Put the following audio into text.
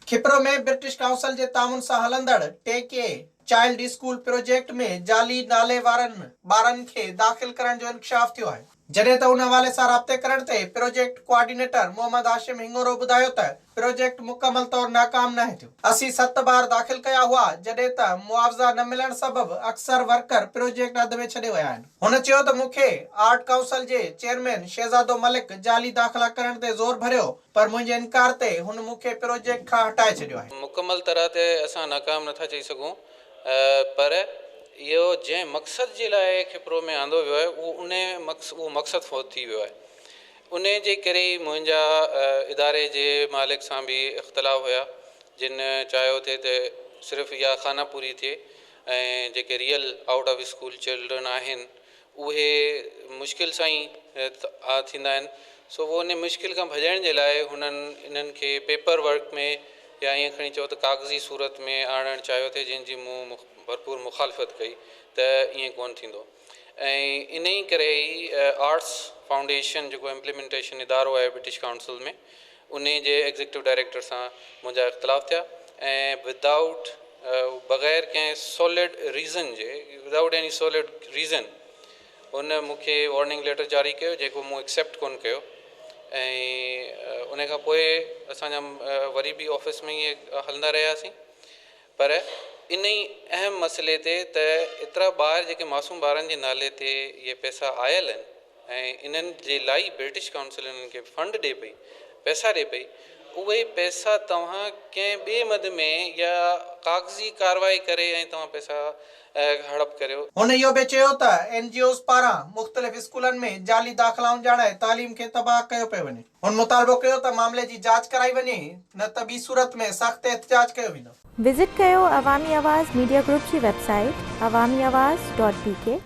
Khipro ۾ British council جي تعاون سان هلندڙ ٽي ڪي چائلڊ اسڪول پروجيڪٽ ۾ جعلي نالي وارن ٻارن کي داخل ڪرڻ جو انڪشاف ٿيو آهي. جڏهن ته ان حوالي سان رابطي ڪرڻ تي پروجيڪٽ ڪوآرڊينيٽر محمد هاشم هڱورو ٻڌايو ته پروجيڪٽ مڪمل طور ناڪام ناهي ٿيو، اسين ست ٻار داخل ڪيا هئا، جڏهن ته معاوضا نه ملڻ سبب اڪثر ورڪر پروجيڪٽ اڌ ۾ ڇڏي ويا آهن. هن چيو ته مون کي آرٽ ڪائونسل جي چيئرمين شهزادو ملڪ جعلي داخلا ڪرڻ تي زور ڀريو پر منهنجي انڪار تي هن مون کي پروجيڪٽ کان هٽائي ڇڏيو آهي. مڪمل طرح تي اسان ناڪام نٿا چئي سگهون پر اهو جنهن مقصد جي لاء کپرو ۾ آندو ويو آهي اهو ان اهو مقصد فوت ٿي ويو آهي. ان جي ڪري ئي منهنجا اداري جي مالڪ سان به اختلاف هيا جن چاهيو ٿي ته صرف اها خانه پوري ٿئي ۽ جيڪي real out of school children آهن اهي مشڪل سان ئي ٿيندا آهن سو اهو ان مشڪل کان ڀڄڻ جي لاء هنن انهن کي پيپر ورڪ ۾ يا ائين کڻي چئو ته ڪاغذي صورت ۾ آڻڻ چاهيو ٿي جنهن جي مون ڀرپور مخالفت ڪئي ته ائين ڪونه ٿيندو ۽ انهي ڪري ئي آرٽس فائونڊيشن جيڪو امپليمينٽيشن ادارو آهي برٽش ڪائونسل ۾ انهي جي ايگزيڪٽو ڊائريڪٽر سان منهنجا اختلاف ٿيا ۽ ودائوٽ بغير ڪنهن سولڊ ريزن جي ودائوٽ ايني سولڊ ريزن هن مون کي وارننگ ليٽر جاري ڪيو جيڪو مون ايڪسيپٽ ڪونه ڪيو ۽ ان کان پوء اسان جا وري به آفيس ۾ ائين هلندا رهياسين پر ان ئي اهم مسئلي تي ته ايترا ٻار جيڪي معصوم ٻارن جي نالي تي اهي پئسا آيل آهن ۽ انهن جي لاء ئي برٽش ڪائونسل انهن کي فنڊ ڏي پئي، پئسا ڏي پئي، اهي پئسا توهان ڪنهن ٻئي مد ۾ يا ڪاغذي ڪارروائي ڪري ۽ توهان پئسا هڙپ ڪريو. هن اهو به چيو ته اين جي اوز پاران مختلف اسڪولن ۾ جعلي داخلائون ڄاڻائي تعليم کي تباهه ڪيو پيو وڃي. هن مطالبو ڪيو ته معاملي جي جاچ ڪرائي وڃي نه ته ٻي صورت ۾ سخت احتجاج ڪيو ويندو. وزٽ ڪيو عوامي آواز ميڊيا گروپ جي web site Awami Awaz dot B K.